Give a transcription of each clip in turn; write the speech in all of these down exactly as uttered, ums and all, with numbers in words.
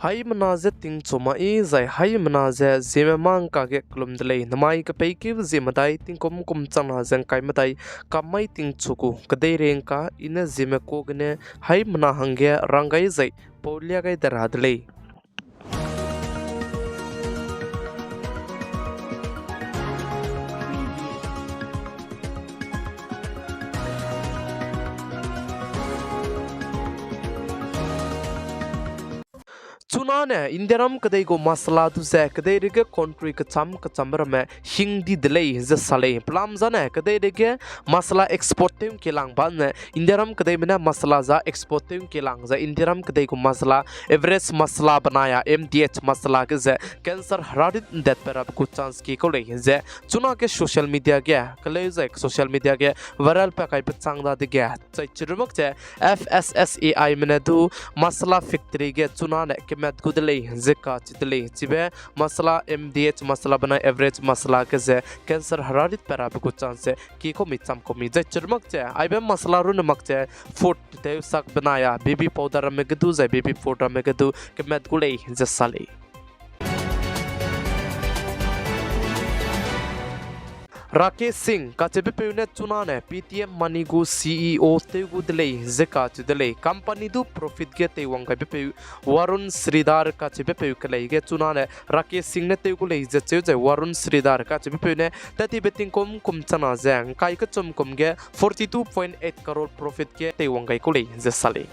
Haimena ze tingchu ma i zai haimena ze Zeme mâ ngka ge kelum de lei. Namai kepeikeu zie medai tingkum kum changna ze ngkai medai kam mai tingchu gu kedeirei ngka i ne Zeme ka gene haimena hangge rang gai zai paulia gai de ra de lei. Chunane Indiaram kedei gu masala du ze kedeirei ge country kecham kechambe ramme hing di de lei ze sa lei. Pelam zane kedeirei ge masala export tew ngkielang bane Indiaram kedeime ne masala za export tew ngkielang ze Indiaram kedei gu masala Everest masala benai a M D H masala ge ze cancer herarit ndetpat rabe gu chance ki kau lei ze chunage social media ge keleu zai social media ge viral pa kaibe chang dadege zai chirumak ze F S S A I me ne du masala factory ge chunane kemat gu de lei ze kacheu de lei. Chibe masala M D H masala benai Everest masala ge ze cancer herarit pat rabe gu chance ze ki kau mi cham kau mi zai chirumak ze aibe masala runne mak ze food tew sak benai a baby powder ramme ge du zai baby food ramme ge du kemat gu lei ze sa lei. Rakesh Singh kacheubepeu ne chunane Paytm Money gu C E O tew gu de lei ze kacheu de lei. Company du profit ge teiwang gaibepeu Varun Sridhar kacheubepeu kelei ge chunane Rakesh Singh ne tew gu lei ze cheu zai Varun Sridhar kacheubepeu ne tattibe tingkum kum changna ze ngkai kechum kum ge forty two point eight crore profit ge teiwang gai kau lei ze sa lei.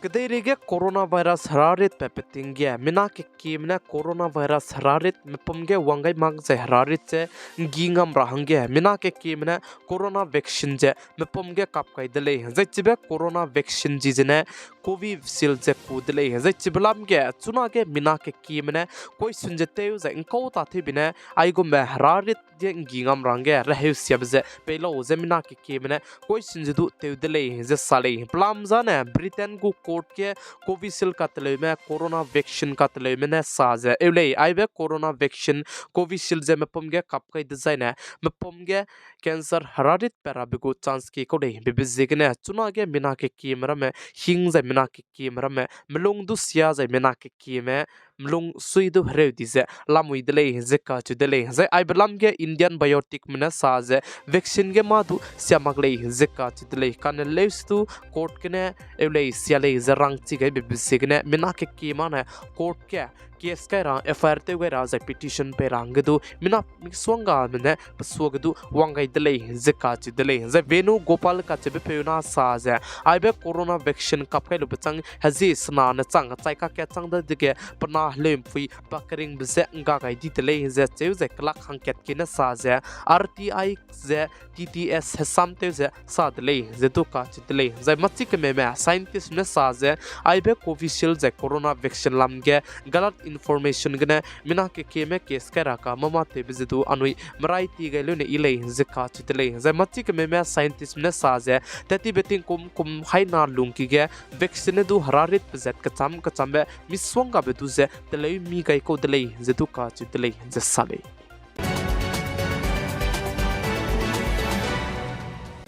Kedeirei ge coronavirus heraritbe peting ge mina kekieme ne coronavirus herarit mepum ge wang gai mak zai herarit ze nggi ngam ra hangge mina kekieme ne corona vaccine ze mepum ge kap kai de lei. Zai chibe corona vaccine ji zene Covishield ze ku de lei. Zai chibe lam ge chunage mina kekieme ne question ze tew zai ngkau ta tewbe ne aigumbe herarit ge nggi ngam ra hangge reheu siabe ze pei lau ze mina kekieme ne question ze du tew de lei ze sa lei. Pelam zane Britain gu court ge Covishield kateleume corona vaccine kateleume ne sa ze eu lei aibe corona vaccine Covishield ze mepum ge kap kai dezaine mepum ge cancer heraritbe rabe gu chance ki kau lei bebe ziegene chunage mina kekieme ramme hing zai mina kekieme ramme melung du sia zai mina kekieme melung sui du hereu di ze lamui de lei ze kacheu de lei. Zai aibe lam ge Indian Biontechme ne sa ze vaccine ge mâ du sia mak lei ze kacheu de lei. Kane leuse du court gene eu lei sia lei ze rangchi gaibe bebe ziegene mina kekieme ne court ge case kai ra F I R tew gai ra zai petition pei ra hangge du mina misuanggame ne pesuage du wang gai de lei ze kacheu de lei. Zai Venugopal kacheubepeu na sa ze aibe corona vaccine kap kai lube chang hezie sena ne chang chai kakat chang dadege pe na heleumpui pa keringbe ze ngga gai di de lei ze cheu zai kelak hangkat ki ne sa ze R T I ze T T S hesam tew ze sa de lei ze du kacheu de lei. Zai machi kemeume scientistme ne sa ze aibe Covishield zai corona vaccine lam ge galat information gene mina kekieme case kai ra ka mâ mâ tewbe ze du anui merai ti gai leu ne yi lei ze kacheu de lei. Zai machi kemeume scientistme ne sa ze tattibe tingkum kum haina lungki ge vaccine ne du heraritbe zat kecham kechambe misuanggabe du ze teleu mi gai kau de lei ze du kacheu de lei ze sa lei.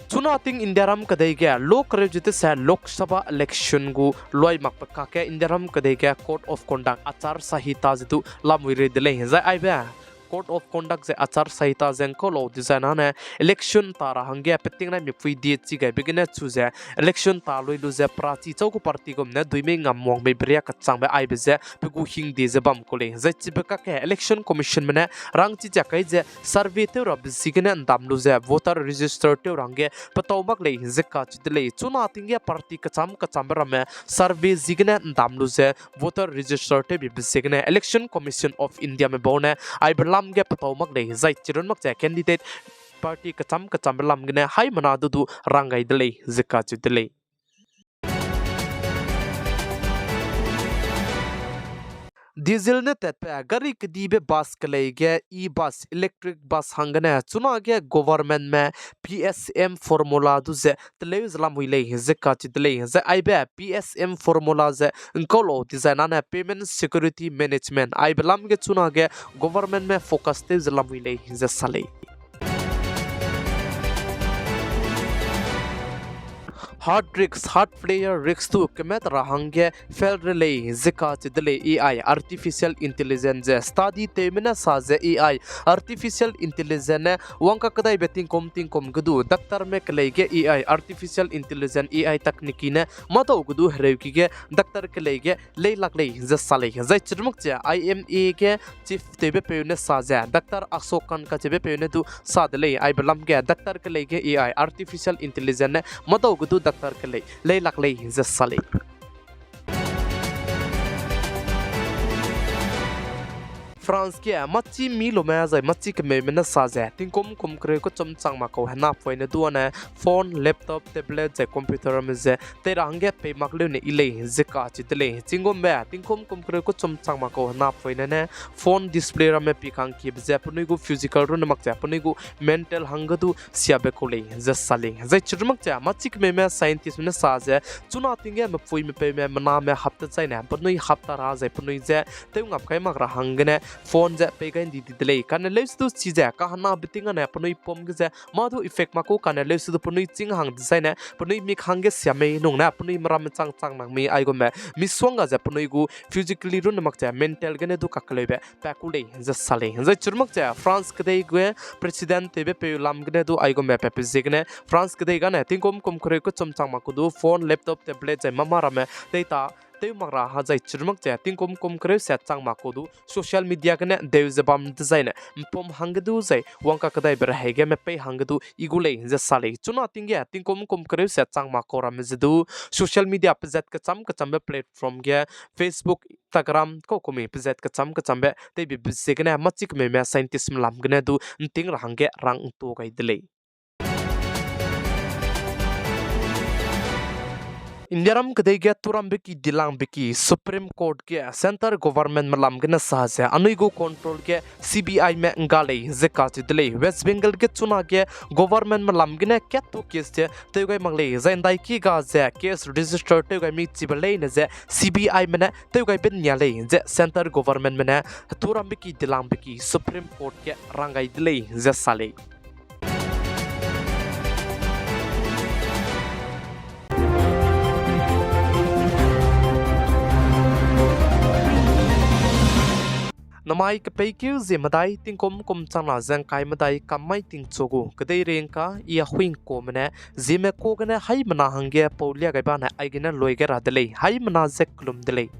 Chuna ting Indiaram kedei ge lo kereu ze tese Lok Sabha election gu luai makbe kakge Indiaram kedei ge Code of Conduct, Achar Sanhita ze du lamui rei de lei. Zai aibe Code of Conduct ze Achar Sanhita ze ngkau lau dezaine election ta ra hangge peting nai mipui die chi gaibe gene chu ze election ta lui lu ze prachi chau gu party gum ne duimei ngam wang mei beria kachangbe aibe ze pe gu hingdie ze bam kau lei. Zai chibe kakge Election Commissionme ne rangchi ja kai ze survey tew rabe ziegene ndam lu ze voter register tew ra hangge petau mak lei ze kacheu de lei. Chuna ting ge party kecham kechambe ramme survey ziegene ndam lu ze voter register tewbibe ziegene Election Commission of Indiame bau ne aibe lam ge petau mak lei. Zai chirun mak ze candidate party kecham kechambe lam gene haimena du du rang gai de lei ze kacheu de lei. Diesel ne tatbe gari kedibe bus kelei ge e-bus, electric bus hanggene chunage governmentme P S M formula du ze teleu ze lamui lei ze kacheu de lei. Zai aibe P S M formula ze ngkau lau dezaine Payment Security Management aibe lam ge chunage governmentme focus tew ze lamui lei ze sa lei. Heart risk, heart failure risk du kemat ra hangge fail re lei ze kacheu de lei. A I, artificial intelligence ze study tewme ne sa ze A I, artificial intelligence ne wangkakedaibe tingkum tingkum ge du doctorme kelei ge A I, artificial intelligence, A I technique ne mâdau ge du hereuki ge doctor kelei ge leilak lei ze sa lei. Zai chirmak che I M A ge chief tewbe peu ne sa ze, Doctor Ashok Kant kacheube peu ne du sa de lei, aibe lam ge doctor kelei ge A I, artificial intelligence ne mâdau ge du doctor kelei leilak lei ze sa lei. France ge mâchi mi lume zai mâchi kemeume ne sa ze, tingkum kum kereu kechum chang mak kau hena poine du ane phone, laptop, tablet zai computer ramme ze tei ra hangge pei mak leu ne i lei ze kacheu de lei. Chigumbe tingkum kum kereu kechum chang mak kau hena poine ne phone display ramme pi kangkiebe ze penui gu physical runne mak ze penui gu mental hangge du siabe kau lei ze sa lei. Zai chirmak che mâchi kemeume scientistme ne sa ze, chuna ting ge mepuime peume mename hap dezaine penui hap ta ra zai penui ze tew ngap kai mak ra hanggene phone ze pei gai ndi di de lei. Kane leuse du chi ze kahena beting ane penui pum ge ze mâ du effect mak ku kane leuse du penui ching hang dezaine penui mik hangge siamei nung ne penui meramme chang chang nang mei aigumbe misongga ze penui gu physically runne mak ze mental gene du kakeleube pa ku lei ze sa lei. Zai chirmak che France kedei gu president tewbe peu lam gene du aigumbe pa pe ziegene France kedei gane tingkum kum kereu kechum chang mak ku du phone, laptop, tablet zai mâ mâ ramme tei ta tew mak ra ha zai chirmak che tingkum kum kereu se chang mak ku du social media gene deu ze bam dezaine mpum hangge du zai wangkakedaibe rehei ge mepei hangge du i gu lei ze sa lei. Chuna ting ge tingkum kum kereu se chang mak kau ramme ze du social media pezat kecham kechambe platform ge Facebook, Instagram kau kumi pezat kecham kechambe teibe ziegene mâchi kemeume scientistme lam gene du nting ra hangge rang ntu gai de lei. Indiaram kedei ge turambe ki dilangbe ki Supreme Court ge centre governmentme lam gene sa ze anui gu control ge C B Ime ngga lei ze kacheu de lei. West Bengal ge chuna ge governmentme lam gene kat tu case ze tew gai mak lei, zai ndaiki ga ze case register tew gai mi chibe leine ze C B Ime ne tew gaibe nia lei ze centre governmentme ne turambe ki dilangbe ki Supreme Court ge rang gai de lei ze sa lei. Namai kepeikeu ziemmedai tingkum kum changna ze ngkai medai kam mai tingchu gu kedeirei ngka I Ahuingkuame ne Zeme ka gene haimena hangge pau lia gai bane aigene lui gai ra de lei, haimena ze kelum de lei.